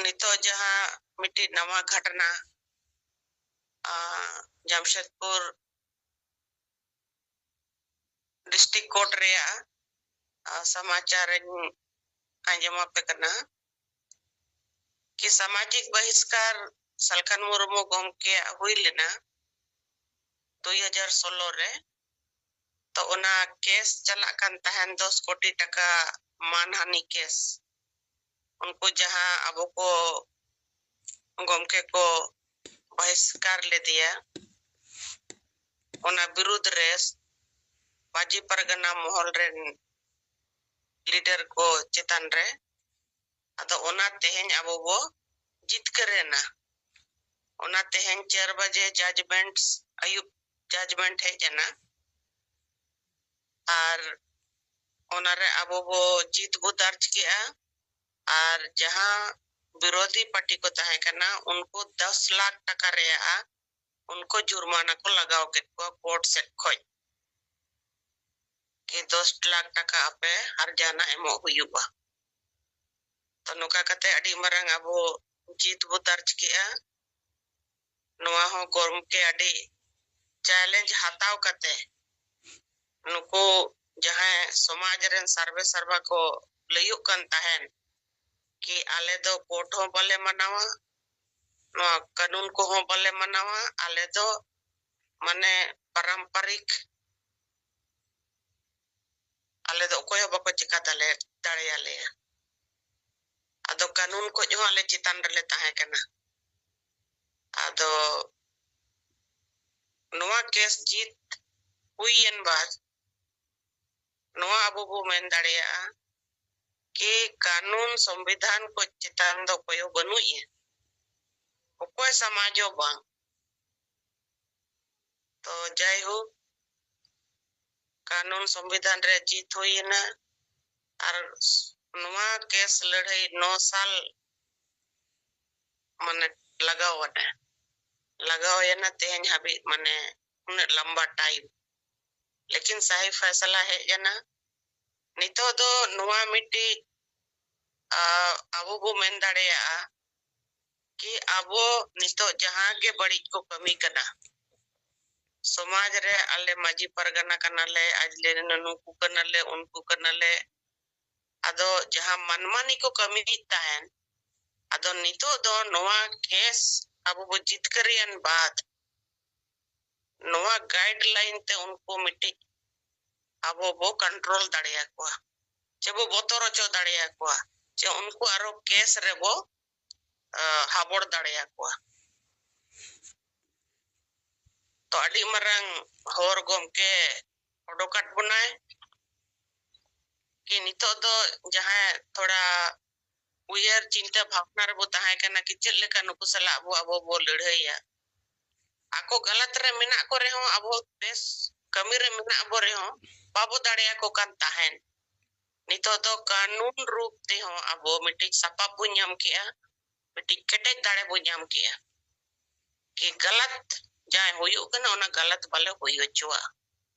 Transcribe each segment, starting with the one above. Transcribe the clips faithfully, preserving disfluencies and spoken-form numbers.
ᱱᱤᱛᱚᱜ ᱡᱟᱦᱟᱸ ᱢᱤᱫᱴᱤᱡ ᱱᱟᱣᱟ ᱜᱷᱚᱴᱱᱟ, ᱟᱸ, ᱡᱟᱢᱥᱮᱫᱽᱯᱩᱨ ᱰᱤᱥᱴᱨᱤᱠᱴ ᱠᱳᱨᱴ ᱨᱮᱭᱟᱜ, ᱟᱸ, ᱥᱚᱢᱟᱪᱟᱨ ᱤᱧ ᱟᱸᱡᱚᱢ ᱟᱯᱮ ᱠᱟᱱᱟ ᱠᱤ ᱥᱟᱢᱟᱡᱤᱠ ᱵᱚᱦᱤᱥᱠᱟᱨ ᱥᱟᱞᱠᱷᱟᱱ ᱢᱩᱨᱢᱩ ᱜᱚᱢᱠᱮᱭᱟᱜ ᱦᱩᱭ ᱞᱮᱱᱟ ᱫᱩᱭ ᱦᱟᱡᱟᱨ ᱥᱳᱞᱳ ᱨᱮ᱾ ᱛᱚ ᱚᱱᱟ ᱠᱮᱥ ᱪᱟᱞᱟᱜ ᱠᱟᱱ ᱛᱟᱦᱮᱱ, ᱫᱚᱥ ᱠᱳᱴᱤ ᱴᱟᱠᱟ ᱢᱟᱱᱦᱟᱱᱤ ᱠᱮᱥ᱾ ᱩᱱᱠᱩ ᱡᱟᱦᱟᱸ ᱟᱵᱚ ᱠᱚ ᱜᱚᱢᱠᱮ ᱠᱚ ᱵᱚᱦᱤᱥᱠᱟᱨ ᱞᱮᱫᱮᱭᱟ, ᱚᱱᱟ ᱵᱤᱨᱩᱫᱽ ᱨᱮ ᱢᱟᱹᱡᱷᱤ ᱯᱟᱨᱜᱟᱱᱟ ᱢᱚᱦᱚᱞ ᱨᱮᱱ ᱞᱤᱰᱟᱨ ᱠᱚ ᱪᱮᱛᱟᱱ ᱨᱮ᱾ ᱟᱫᱚ ᱚᱱᱟ ᱛᱮᱦᱮᱧ ᱟᱵᱚ ᱵᱚ ᱡᱤᱛᱠᱟᱹᱨ ᱮᱱᱟ᱾ ᱚᱱᱟ ᱛᱮᱦᱮᱧ ᱪᱟᱨ ᱵᱟᱡᱮ ᱡᱟᱡᱽᱢᱮᱱᱴ, ᱟᱹᱭᱩᱵ ᱡᱟᱡᱽᱢᱮᱱᱴ ᱦᱮᱡ ᱮᱱᱟ᱾ ᱟᱨ ᱚᱱᱟᱨᱮ ᱟᱵᱚ ᱵᱚ ᱡᱤᱛ ᱵᱚ ᱫᱟᱨᱡᱽ ᱠᱮᱜᱼᱟ᱾ ᱟᱨ ᱡᱟᱦᱟᱸ ᱵᱤᱨᱳᱫᱷᱤ ᱯᱟᱨᱴᱤ ᱠᱚ ᱛᱟᱦᱮᱸ ᱠᱟᱱᱟ, ᱩᱱᱠᱩ ᱫᱚᱥ ᱞᱟᱠᱷ ᱴᱟᱠᱟ ᱨᱮᱭᱟᱜ ᱩᱱᱠᱩ ᱡᱩᱨᱢᱟᱱᱟ ᱠᱚ ᱞᱟᱜᱟᱣ ᱠᱮᱫ ᱠᱚᱣᱟ ᱠᱳᱨᱴ ᱥᱮᱫ ᱠᱷᱚᱡ᱾ ᱠᱤ ᱫᱚᱥ ᱞᱟᱠᱷ ᱴᱟᱠᱟ ᱟᱯᱮ ᱟᱨ ᱡᱟᱦᱟᱱᱟᱜ ᱮᱢᱚᱜ ᱦᱩᱭᱩᱜᱼᱟ᱾ ᱛᱚ ᱱᱚᱝᱠᱟ ᱠᱟᱛᱮ ᱟᱹᱰᱤ ᱢᱟᱨᱟᱝ ᱟᱵᱚ ᱡᱤᱛ ᱵᱚ ᱫᱟᱨᱡᱽ ᱠᱮᱜᱼᱟ᱾ ᱱᱚᱣᱟ ᱦᱚᱸ ᱜᱚᱢᱠᱮ ᱟᱹᱰᱤ ᱪᱮᱞᱮᱧᱡᱽ ᱦᱟᱛᱟᱣ ᱠᱟᱛᱮ ᱱᱩᱠᱩ ᱡᱟᱦᱟᱸᱭ ᱥᱚᱢᱟᱡᱽ ᱨᱮᱱ ᱥᱟᱨᱵᱮ ᱥᱟᱨᱵᱟ ᱠᱚ ᱞᱟᱹᱭᱩᱜ ᱠᱟᱱ ᱛᱟᱦᱮᱱ ᱠᱤ ᱟᱞᱮ ᱫᱚ ᱠᱳᱨᱴ ᱦᱚᱸ ᱵᱟᱞᱮ ᱢᱟᱱᱟᱣᱟ, ᱱᱚᱣᱟ ᱠᱟᱹᱱᱩᱱ ᱠᱚᱦᱚᱸ ᱵᱟᱞᱮ ᱢᱟᱱᱟᱣᱟ, ᱟᱞᱮ ᱫᱚ ᱢᱟᱱᱮ ᱯᱟᱨᱟᱢᱯᱟᱨᱤᱠ ᱟᱞᱮ ᱫᱚ ᱚᱠᱚᱭ ᱦᱚᱸ ᱵᱟᱠᱚ ᱪᱮᱠᱟ ᱫᱟᱞᱮ, ᱫᱟᱲᱮᱭᱟᱞᱮᱭᱟ᱾ ᱟᱫᱚ ᱠᱟᱹᱱᱩᱱ ᱠᱷᱚᱡ ᱦᱚᱸ ᱟᱞᱮ ᱪᱮᱛᱟᱱ ᱨᱮᱞᱮ ᱛᱟᱦᱮᱸ ᱠᱟᱱᱟ᱾ ᱟᱫᱚ ᱱᱚᱣᱟ ᱠᱮᱥ ᱡᱤᱛ ᱦᱩᱭᱮᱱ ᱵᱟᱫ ᱱᱚᱣᱟ ᱟᱵᱚ ᱵᱚ ᱢᱮᱱ ᱫᱟᱲᱮᱭᱟᱜᱼᱟ ᱠᱤ ᱠᱟᱹᱱᱩᱱ ᱥᱚᱝᱵᱤᱫᱷᱟᱱ ᱠᱚ ᱪᱮᱛᱟᱱ ᱫᱚ ᱚᱠᱚᱭ ᱦᱚᱸ ᱵᱟᱹᱱᱩᱜ ᱮᱭᱟ, ᱚᱠᱚᱭ ᱥᱚᱢᱟᱡᱽ ᱦᱚᱸ ᱵᱟᱝ᱾ ᱛᱚ ᱡᱟᱭᱦᱳᱠ, ᱠᱟᱹᱱᱩᱱ ᱥᱚᱝᱵᱤᱫᱷᱟᱱ ᱨᱮ ᱡᱤᱛ ᱦᱩᱭᱮᱱᱟ᱾ ᱟᱨ ᱱᱚᱣᱟ ᱠᱮᱥ ᱞᱟᱹᱲᱦᱟᱹᱭ ᱱᱚ ᱥᱟᱞ ᱢᱟᱱᱮ ᱞᱟᱜᱟᱣ ᱮᱱᱟ, ᱞᱟᱜᱟᱣ ᱮᱱᱟ ᱛᱮᱦᱮᱧ ᱦᱟᱹᱵᱤᱡ, ᱢᱟᱱᱮ ᱩᱱᱟᱹᱜ ᱞᱟᱢᱵᱟ ᱴᱟᱭᱤᱢ᱾ ᱞᱮᱠᱤᱱ ᱥᱟᱦᱤ ᱯᱷᱟᱭᱥᱟᱞᱟ ᱦᱮᱡ ᱮᱱᱟ᱾ ᱱᱤᱛᱚᱜ ᱫᱚ ᱱᱚᱣᱟ ᱢᱤᱫᱴᱤᱡ ᱟᱵᱚ ᱵᱚ ᱢᱮᱱ ᱫᱟᱲᱮᱭᱟᱜᱼᱟ ᱠᱤ ᱟᱵᱚ ᱱᱤᱛᱚᱜ ᱡᱟᱦᱟᱸ ᱜᱮ ᱵᱟᱹᱲᱤᱡ ᱠᱚ ᱠᱟᱹᱢᱤ ᱠᱟᱱᱟ, ᱥᱚᱢᱟᱡᱽ ᱨᱮ ᱟᱞᱮ ᱢᱟᱹᱡᱷᱤ ᱯᱟᱨᱜᱟᱱᱟ ᱠᱟᱱᱟᱞᱮ, ᱟᱡᱞᱮ ᱱᱩᱠᱩ ᱠᱟᱱᱟᱞᱮ, ᱩᱱᱠᱩ ᱠᱟᱱᱟᱞᱮ, ᱟᱫᱚ ᱡᱟᱦᱟᱸ ᱢᱟᱱᱢᱟᱱᱤ ᱠᱚ ᱠᱟᱹᱢᱤᱭᱮᱫ ᱛᱟᱦᱮᱱ, ᱟᱫᱚ ᱱᱤᱛᱚᱜ ᱫᱚ ᱱᱚᱣᱟ ᱠᱮᱥ ᱟᱵᱚ ᱵᱚ ᱡᱤᱛᱠᱟᱹᱨᱤᱭᱮᱱ ᱵᱟᱫ, ᱱᱚᱣᱟ ᱜᱟᱭᱤᱰ ᱞᱟᱭᱤᱱ ᱛᱮ ᱩᱱᱠᱩ ᱢᱤᱫᱴᱤᱡ ᱟᱵᱚ ᱵᱚ ᱠᱚᱱᱴᱨᱳᱞ ᱫᱟᱲᱮᱭᱟᱠᱚᱣᱟ, ᱪᱮ ᱵᱚ ᱵᱚᱛᱚᱨ ᱦᱚᱪᱚ ᱫᱟᱲᱮᱭᱟᱠᱚᱣᱟ, ᱪᱮ ᱩᱱᱠᱩ ᱟᱨᱚ ᱠᱮᱥ ᱨᱮᱵᱚ ᱦᱟᱵᱚᱲ ᱫᱟᱲᱮᱭᱟᱠᱚᱣᱟ᱾ ᱛᱚ ᱟᱹᱰᱤ ᱢᱟᱨᱟᱝ ᱦᱚᱨ ᱜᱚᱢᱠᱮ ᱚᱰᱚᱠᱟᱫ ᱵᱚᱱᱟᱭ ᱠᱤ ᱱᱤᱛᱚᱜ ᱫᱚ ᱡᱟᱦᱟᱸᱭ ᱛᱷᱚᱲᱟ ᱩᱭᱦᱟᱹᱨ ᱪᱤᱱᱛᱟᱹ ᱵᱷᱟᱵᱽᱱᱟ ᱨᱮᱵᱚ ᱛᱟᱦᱮᱸ ᱠᱟᱱᱟ ᱠᱤ ᱪᱮᱫ ᱞᱮᱠᱟ ᱱᱩᱠᱩ ᱥᱟᱞᱟᱜ ᱵᱚ ᱟᱵᱚ ᱵᱚ ᱞᱟᱹᱲᱦᱟᱹᱭᱟ᱾ ᱟᱠᱚ ᱜᱟᱞᱟᱛ ᱨᱮ ᱢᱮᱱᱟᱜ ᱠᱚ ᱨᱮᱦᱚᱸ, ᱟᱵᱚ ᱵᱮᱥ ᱠᱟᱹᱢᱤ ᱨᱮ ᱢᱮᱱᱟᱜ ᱵᱚ ᱨᱮᱦᱚᱸ, ᱵᱟᱵᱚ ᱫᱟᱲᱮᱭᱟᱠᱚ ᱠᱟᱱ ᱛᱟᱦᱮᱸᱱ᱾ ᱱᱤᱛᱚᱜ ᱫᱚ ᱠᱟᱹᱱᱩᱱ ᱨᱩᱯ ᱛᱮᱦᱚᱸ ᱟᱵᱚ ᱢᱤᱫᱴᱤᱡ ᱥᱟᱯᱟᱵ ᱵᱚ ᱧᱟᱢ ᱠᱮᱜᱼᱟ, ᱢᱤᱫᱴᱤᱡ ᱠᱮᱴᱮᱡ ᱫᱟᱲᱮ ᱵᱚ ᱧᱟᱢ ᱠᱮᱜᱼᱟ ᱠᱤ ᱜᱟᱞᱟᱛ ᱡᱟᱦᱟᱸ ᱦᱩᱭᱩᱜ ᱠᱟᱱᱟ ᱚᱱᱟ ᱜᱟᱞᱟᱛ ᱵᱟᱞᱮ ᱦᱩᱭ ᱦᱚᱪᱚᱣᱟᱜ᱾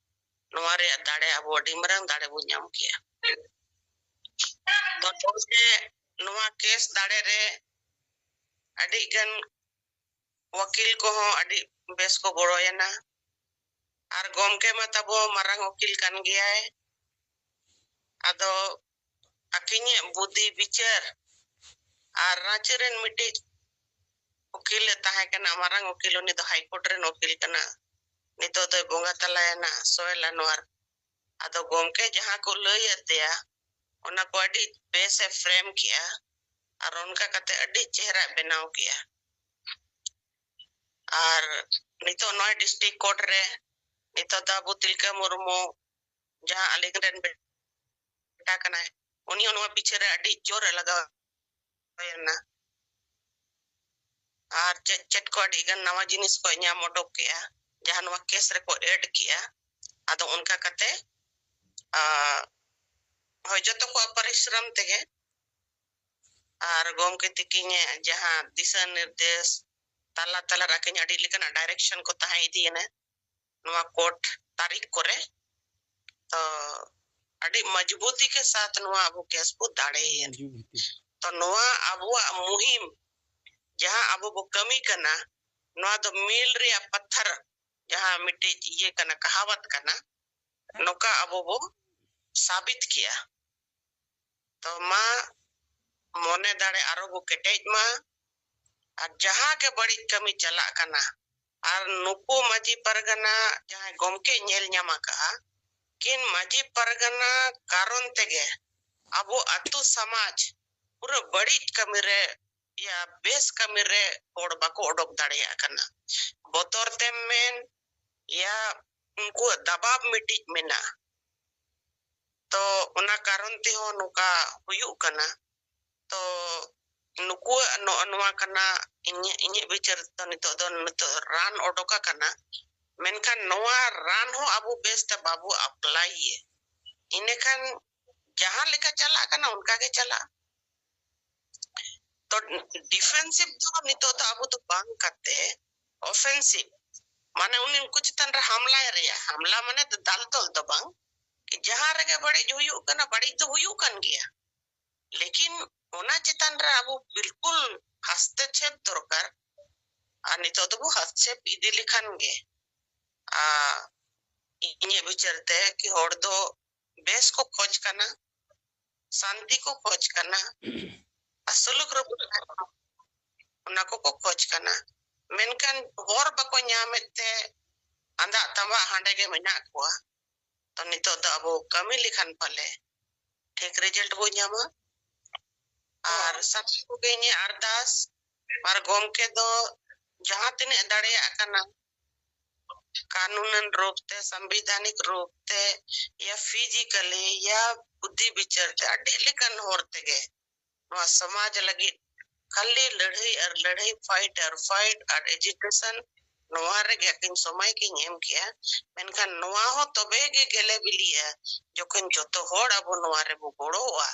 ᱱᱚᱣᱟ ᱨᱮᱭᱟᱜ ᱫᱟᱲᱮ ᱟᱵᱚ ᱟᱹᱰᱤ ᱢᱟᱨᱟᱝ ᱫᱟᱲᱮ ᱵᱚ ᱧᱟᱢ ᱠᱮᱜᱼᱟ᱾ ᱛᱚ ᱱᱚᱣᱟ ᱠᱮᱥ ᱫᱟᱲᱮ ᱨᱮ ᱟᱹᱰᱤ ᱜᱟᱱ ᱣᱟᱹᱠᱤᱞ ᱠᱚᱦᱚᱸ ᱟᱹᱰᱤ ᱵᱮᱥ ᱠᱚ ᱜᱚᱲᱚᱭᱮᱱᱟ᱾ ᱟᱨ ᱜᱚᱢᱠᱮ ᱢᱟ ᱛᱟᱵᱚ ᱢᱟᱨᱟᱝ ᱩᱠᱤᱞ ᱠᱟᱱ ᱜᱮᱭᱟᱭ᱾ ᱟᱫᱚ ᱟᱹᱠᱤᱧᱟᱜ ᱵᱩᱫᱷᱤ ᱵᱤᱪᱟᱹᱨ ᱟᱨ ᱨᱟᱸᱪᱤ ᱨᱮᱱ ᱢᱤᱫᱴᱤᱡ ᱩᱠᱤᱞ ᱮ ᱛᱟᱦᱮᱸ ᱠᱟᱱᱟ, ᱢᱟᱨᱟᱝ ᱩᱠᱤᱞ, ᱩᱱᱤ ᱫᱚ ᱦᱟᱭ ᱠᱳᱨᱴ ᱨᱮᱱ ᱩᱠᱤᱞ ᱠᱟᱱᱟ᱾ ᱱᱤᱛᱚᱜ ᱫᱚᱭ ᱵᱚᱸᱜᱟ ᱛᱟᱞᱟᱭᱮᱱᱟ, ᱥᱳᱦᱮᱞ ᱟᱱᱣᱟᱨ᱾ ᱟᱫᱚ ᱜᱚᱢᱠᱮ ᱡᱟᱦᱟᱸ ᱠᱚ ᱞᱟᱹᱭ ᱟᱫᱮᱭᱟ, ᱚᱱᱟ ᱠᱚ ᱟᱹᱰᱤ ᱵᱮᱥ ᱮ ᱯᱷᱨᱮᱢ ᱠᱮᱜᱼᱟ ᱟᱨ ᱚᱱᱠᱟ ᱠᱟᱛᱮ ᱟᱹᱰᱤ ᱪᱮᱦᱨᱟ ᱵᱮᱱᱟᱣ ᱠᱮᱜᱼᱟ᱾ ᱟᱨ ᱱᱤᱛᱚᱜ ᱱᱚᱜᱼᱚᱭ ᱰᱤᱥᱴᱨᱤᱠᱴ ᱠᱳᱨᱴ ᱨᱮ ᱱᱤᱛᱚᱜ ᱫᱚ ᱟᱵᱚ ᱛᱤᱞᱠᱟᱹ ᱢᱩᱨᱢᱩ ᱡᱟᱦᱟᱸ ᱟᱹᱞᱤᱧ ᱨᱮᱱ ᱵᱮᱴᱟ ᱠᱟᱱᱟᱭ, ᱩᱱᱤ ᱦᱚᱸ ᱱᱚᱣᱟ ᱯᱤᱪᱷᱟᱹ ᱨᱮ ᱟᱹᱰᱤ ᱡᱳᱨ ᱮ ᱞᱟᱜᱟᱣ ᱮᱱᱟ᱾ ᱟᱨ ᱪᱮᱫ ᱪᱮᱫ ᱠᱚ ᱟᱹᱰᱤ ᱜᱟᱱ ᱱᱟᱣᱟ ᱡᱤᱱᱤᱥ ᱠᱚ ᱧᱟᱢ ᱚᱰᱚᱠ ᱠᱮᱜᱼᱟ, ᱡᱟᱦᱟᱸ ᱱᱚᱣᱟ ᱠᱮᱥ ᱨᱮᱠᱚ ᱮᱰ ᱠᱮᱜᱼᱟ᱾ ᱟᱫᱚ ᱚᱱᱠᱟ ᱠᱟᱛᱮ, ᱟ, ᱦᱳᱭ, ᱡᱚᱛᱚ ᱠᱚᱣᱟᱜ ᱯᱚᱨᱤᱥᱨᱚᱢ ᱛᱮᱜᱮ ᱟᱨ ᱜᱚᱢᱠᱮ ᱛᱤᱠᱤᱱᱟᱜ ᱡᱟᱦᱟᱸ ᱫᱤᱥᱟᱹ ᱱᱤᱨᱫᱮᱥ ᱛᱟᱞᱟ ᱛᱟᱞᱟ ᱨᱮ ᱟᱹᱠᱤᱱ ᱟᱹᱰᱤ ᱞᱮᱠᱟᱱᱟᱜ ᱰᱟᱭᱨᱮᱠᱥᱚᱱ ᱠᱚ ᱛᱟᱦᱮᱸ ᱤᱫᱤᱭᱮᱱᱟ ᱱᱚᱣᱟ ᱠᱳᱨᱴ ᱛᱟᱹᱨᱤᱠᱷ ᱠᱚᱨᱮ᱾ ᱛᱚ ᱟᱹᱰᱤ ᱢᱚᱡᱽᱵᱩᱛᱤ ᱠᱮ ᱥᱟᱛᱷ ᱱᱚᱣᱟ ᱟᱵᱚ ᱠᱮᱥ ᱵᱚ ᱫᱟᱲᱮᱭᱮᱱ᱾ ᱛᱚ ᱱᱚᱣᱟ ᱟᱵᱚᱣᱟᱜ ᱢᱩᱦᱤᱢ ᱡᱟᱦᱟᱸ ᱟᱵᱚ ᱵᱚ ᱠᱟᱹᱢᱤ ᱠᱟᱱᱟ, ᱱᱚᱣᱟ ᱫᱚ ᱢᱤᱞ ᱨᱮᱭᱟᱜ ᱯᱟᱛᱷᱟᱨ, ᱡᱟᱦᱟᱸ ᱢᱤᱫᱴᱤᱡ ᱤᱭᱟᱹ ᱠᱟᱱᱟ, ᱠᱟᱦᱟᱣᱟᱛ ᱠᱟᱱᱟ, ᱱᱚᱝᱠᱟ ᱟᱵᱚ ᱵᱚ ᱥᱟᱵᱤᱛ ᱠᱮᱜᱼᱟ᱾ ᱛᱚ ᱢᱟ ᱢᱚᱱᱮ ᱫᱟᱲᱮ ᱟᱨᱚ ᱵᱚ ᱠᱮᱴᱮᱡ ᱢᱟ, ᱟᱨ ᱡᱟᱦᱟᱸ ᱜᱮ ᱵᱟᱹᱲᱤᱡ ᱠᱟᱹᱢᱤ ᱪᱟᱞᱟᱜ ᱠᱟᱱᱟ, ᱟᱨ ᱱᱩᱠᱩ ᱢᱟᱹᱡᱷᱤ ᱯᱟᱨᱜᱟᱱᱟ ᱡᱟᱦᱟᱸᱭ ᱜᱚᱢᱠᱮ ᱧᱮᱞ ᱧᱟᱢ ᱟᱠᱟᱜᱼᱟ, ᱠᱤᱱ ᱢᱟᱹᱡᱷᱤ ᱯᱟᱨᱜᱟᱱᱟ ᱠᱟᱨᱚᱱ ᱛᱮᱜᱮ ᱟᱵᱚ ᱟᱛᱳ ᱥᱚᱢᱟᱡᱽ ᱯᱩᱨᱟᱹ ᱵᱟᱹᱲᱤᱡ ᱠᱟᱹᱢᱤ ᱨᱮ, ᱭᱟ ᱵᱮᱥ ᱠᱟᱹᱢᱤ ᱨᱮ ᱦᱚᱲ ᱵᱟᱠᱚ ᱚᱰᱚᱠ ᱫᱟᱲᱮᱭᱟᱜ ᱠᱟᱱᱟ᱾ ᱵᱚᱛᱚᱨ ᱛᱮᱢ ᱢᱮᱱ, ᱭᱟ ᱩᱱᱠᱩᱣᱟᱜ ᱫᱟᱵᱟᱵ ᱢᱤᱫᱴᱤᱡ ᱢᱮᱱᱟᱜᱼᱟ᱾ ᱛᱚ ᱚᱱᱟ ᱠᱟᱨᱚᱱ ᱛᱮᱦᱚᱸ ᱱᱚᱝᱠᱟ ᱦᱩᱭᱩᱜ ᱠᱟᱱᱟ᱾ ᱛᱚ ᱱᱩᱠᱩᱣᱟᱜ ᱱᱚᱜᱼᱚ ᱱᱚᱣᱟ ᱠᱟᱱᱟ, ᱤᱧᱟᱹᱜ, ᱤᱧᱟᱹᱜ ᱵᱤᱪᱟᱹᱨ ᱫᱚ ᱱᱤᱛᱚᱜ ᱫᱚ, ᱱᱤᱛᱚᱜ ᱨᱟᱱ ᱚᱰᱚᱠ ᱟᱠᱟᱱᱟ, ᱢᱮᱱᱠᱷᱟᱱ ᱱᱚᱣᱟ ᱨᱟᱱ ᱦᱚᱸ ᱟᱵᱚ ᱵᱮᱥ ᱛᱮ ᱵᱟᱵᱚ ᱟᱯᱞᱟᱭ ᱜᱮᱭᱟ, ᱤᱱᱟᱹᱠᱷᱟᱱ ᱡᱟᱦᱟᱸ ᱞᱮᱠᱟ ᱪᱟᱞᱟᱜ ᱠᱟᱱᱟ ᱚᱱᱠᱟ ᱜᱮ ᱪᱟᱞᱟᱜᱼᱟ᱾ ᱛᱚ ᱰᱤᱯᱷᱮᱱᱥᱤᱵᱷ ᱫᱚ ᱱᱤᱛᱚᱜ ᱫᱚ ᱟᱵᱚ ᱫᱚ ᱵᱟᱝ ᱠᱟᱛᱮ ᱚᱯᱷᱮᱱᱥᱤᱵᱷ, ᱢᱟᱱᱮ ᱩᱱᱤ ᱩᱱᱠᱩ ᱪᱮᱛᱟᱱ ᱨᱮ ᱦᱟᱢᱞᱟᱭ ᱨᱮᱭᱟᱜ, ᱦᱟᱢᱞᱟ ᱢᱟᱱᱮ ᱫᱟᱞ ᱛᱚᱞ ᱫᱚ ᱵᱟᱝ, ᱡᱟᱦᱟᱸ ᱨᱮᱜᱮ ᱵᱟᱹᱲᱤᱡ ᱦᱩᱭᱩᱜ ᱠᱟᱱᱟ, ᱵᱟᱹᱲᱤᱡ ᱫᱚ ᱦᱩᱭᱩᱜ ᱠᱟᱱ ᱜᱮᱭᱟ, ᱞᱮᱠᱤᱱ ᱚᱱᱟ ᱪᱮᱛᱟᱱ ᱨᱮ ᱟᱵᱚ ᱵᱤᱞᱠᱩᱞ ᱦᱟᱥᱛᱮᱠᱷᱮᱯ ᱫᱚᱨᱠᱟᱨ᱾ ᱟᱨ ᱱᱤᱛᱚᱜ ᱫᱚᱵᱚ ᱦᱟᱥᱛᱮᱠᱷᱮᱯ ᱤᱫᱤ ᱞᱮᱠᱷᱟᱱ ᱜᱮ, ᱟᱨ ᱤᱧᱟᱹᱜ ᱵᱤᱪᱟᱹᱨ ᱛᱮ ᱠᱤ ᱦᱚᱲ ᱫᱚ ᱵᱮᱥ ᱠᱚ ᱠᱷᱚᱡᱽ ᱠᱟᱱᱟ, ᱥᱟᱱᱛᱤ ᱠᱚ ᱠᱷᱚᱡᱽ ᱠᱟᱱᱟ, ᱟᱨ ᱥᱩᱞᱩᱠ ᱨᱮ ᱚᱱᱟ ᱠᱚᱠᱚ ᱠᱷᱚᱡᱽ ᱠᱟᱱᱟ᱾ ᱢᱮᱱᱠᱷᱟᱱ ᱦᱚᱨ ᱵᱟᱠᱚ ᱧᱟᱢᱮᱫ ᱛᱮ ᱟᱸᱫᱟᱜ ᱛᱟᱸᱵᱟᱜ ᱦᱟᱸᱰᱮ ᱜᱮ ᱢᱮᱱᱟᱜ ᱠᱚᱣᱟ᱾ ᱛᱚ ᱱᱤᱛᱚᱜ ᱫᱚ ᱟᱵᱚ ᱠᱟᱹᱢᱤ ᱞᱮᱠᱷᱟᱱ ᱯᱟᱞᱮ ᱴᱷᱤᱠ ᱨᱮᱡᱟᱞᱴ ᱵᱚ ᱧᱟᱢᱟ᱾ ᱟᱨ ᱥᱟᱱᱟᱢ ᱠᱚᱜᱮ ᱤᱧᱟᱹᱜ ᱟᱨᱫᱟᱥ, ᱟᱨ ᱜᱚᱢᱠᱮ ᱫᱚ ᱡᱟᱦᱟᱸ ᱛᱤᱱᱟᱹᱜ ᱫᱟᱲᱮᱭᱟᱜ ᱠᱟᱱᱟ, ᱠᱟᱱᱩᱱᱟᱱ ᱨᱩᱯ ᱛᱮ, ᱥᱟᱝᱵᱤᱫᱷᱟᱱᱤᱠ ᱨᱩᱯ ᱛᱮ, ᱭᱟ ᱯᱷᱤᱡᱤᱠᱟᱞᱤ, ᱭᱟ ᱵᱩᱫᱽᱫᱷᱤ ᱵᱤᱪᱟᱹᱨ ᱛᱮ, ᱟᱹᱰᱤ ᱞᱮᱠᱟᱱ ᱦᱚᱨ ᱛᱮᱜᱮ ᱱᱚᱣᱟ ᱥᱚᱢᱟᱡᱽ ᱞᱟᱹᱜᱤᱫ ᱠᱷᱟᱹᱞᱤ ᱞᱟᱹᱲᱦᱟᱹᱭ ᱟᱨ ᱞᱟᱹᱲᱦᱟᱹᱭ, ᱯᱷᱟᱭᱤᱴ ᱟᱨ ᱯᱷᱟᱭᱤᱴ ᱟᱨ ᱮᱡᱤᱴᱮᱥᱚᱱ, ᱱᱚᱣᱟ ᱨᱮᱜᱮ ᱟᱹᱠᱤᱱ ᱥᱚᱢᱚᱭ ᱠᱤᱱ ᱮᱢ ᱠᱮᱜᱼᱟ᱾ ᱢᱮᱱᱠᱷᱟᱱ ᱱᱚᱣᱟ ᱦᱚᱸ ᱛᱚᱵᱮ ᱜᱮ ᱜᱮᱞᱮ ᱵᱤᱞᱤᱜᱼᱟ, ᱡᱚᱠᱷᱚᱱ ᱡᱚᱛᱚ ᱦᱚᱲ ᱟᱵᱚ ᱱᱚᱣᱟ ᱨᱮᱵᱚ ᱜᱚᱲᱚᱜᱼᱟ,